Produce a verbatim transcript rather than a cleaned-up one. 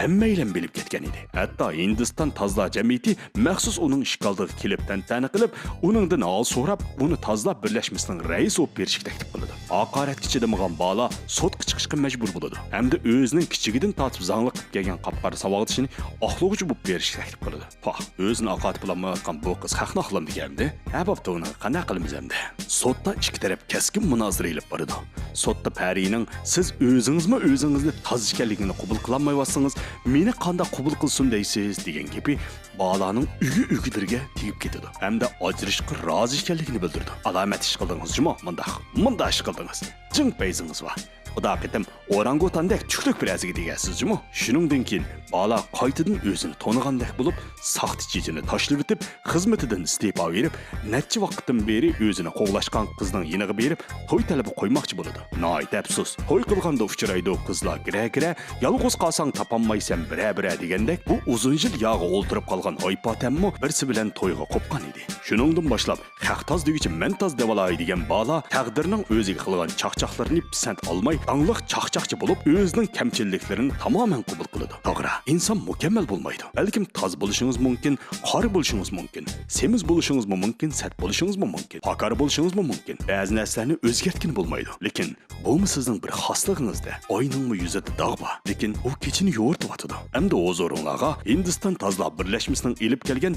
ھەممەيلەن بىلىپ كەتكەن ئىدى. ھەتتا ھىندىستان تازىلاش جەمئىيىتى مەخسۇس ئۇنىڭ ئىشكاللىقىغا كېلىپ تەنتەنە قىلىپ، ئۇنىڭدىن ھال سوراپ، ئۇنى تازىلاپ بىرلەشمىسىنىڭ رەئىسى بولۇپ بېرىشكە تەكلىپ قىلىدۇ. ھاقارەتكە چىدىمىغان بالا سوتقا چىقىشقا مەجبۇر بولىدۇ ھەمدە ئۆزىنىڭ كىچىكىدىن تارتىپ زاڭلىق قىلىپ كەلگەن قاپقارا ساۋاقدىشىنى ئاقلىغۇچى بولۇپ بېرىشكە تەكلىپ قىلىدۇ. پاھ، ئۆزىنى ئاقارتىپلانمايۋاتقان بۇ قىز خەقنى ئاقلامدىكەن ئەمدى؟ ھە بوپتۇ، ئۇنىڭغا قانداق قىلىمىز ئەمدى؟ سوتتا ئىككى تەرەپ كەسكىن مۇنازىرە ئېلىپ بارىدۇ. سوتتا پەرىنىڭ، سىز ئۆزىڭىزمۇ ئۆزىڭىزنى تازا ئىكەنلىكىنى قوبۇل قىلالمايۋاتسىڭىز، مېنى قانداق قوبۇل قىلسۇن دەيسىز؟ دېگەن گېپى بالانىڭ ئۆگە-ئۆگىلىرىگە تېگىپ كېتىدۇ ھەمدە ئاجرىشىشقا رازى ئىكەنلىكىنى بىلدۈرىدۇ. ئالامەت ئىش قىلدىڭىز جۇمۇ، مۇنداق، مۇنداق ئىش قىلدىڭىز. جىڭ پەيزىڭىز بار. خۇدا قېتىم ئورانگۇتاندەك چۈكلۈك بىر ئەزىگە دېگەنسىز جۇمۇ. شۇنىڭدىن كېيىن بالا قايتىدىن ئۆزىنى تونۇغاندەك بولۇپ، ساختا چېچىنى تاشلىۋېتىپ، خىزمىتىدىن ئىستېپا بېرىپ، نەچچە ۋاقىتتىن بېرى ئۆزىنى قوغلاشقان قىزنىڭ يېنىغا بېرىپ، توي تەلىپى قويماقچى بولىدۇ. ناھايىتى ئەپسۇس، توي قىلغاندا ئۇچرايدۇ قىزلار گىرە-گىرە، يالغۇز قالساڭ تاپالمايسەن بىرە-بىرە دېگەندەك، بۇ ئۇزۇن يىل ياغا ئولتۇرۇپ قالغان ئايپاتەممۇ بىرسى بىلەن تويغا قوپقان ئىدى. شۇنىڭدىن باشلاپ، خەق تاز دېگۈچە مەن تاز دەۋالاي دېگەن بالا تەقدىرنىڭ ئۆزىگە قىلغان چاقچاقلىرىنى پىسەنت ئالماي، داڭلىق چاقچاقچى بولۇپ، ئۆزىنىڭ كەمچىللىكلىرىنى تامامەن قوبۇل قىلىدۇ. توغرا، ئىنسان مۇكەممەل بولمايدۇ. بەلكىم تاز بولۇشىڭىز مۇمكىن، قارا بولۇشىڭىز مۇمكىن، سېمىز بولۇشىڭىزمۇ مۇمكىن، سەت بولۇشىڭىزمۇ مۇمكىن، پاكار بولۇشىڭىزمۇ مۇمكىن. بەزى نەرسىلەرنى ئۆزگەرتكىلى بولمايدۇ. لېكىن بۇمۇ سىزنىڭ بىر خاسلىقىڭىزدە. ئاينىڭمۇ يۈزىدە داغ بار، لېكىن ئۇ كېچىنى يورۇتۇۋاتىدۇ. ئەمدى ھۇزۇرۇڭلارغا ھىندىستان تازىلاش بىرلەشمىسىنىڭ ئېلىپ كەلگەن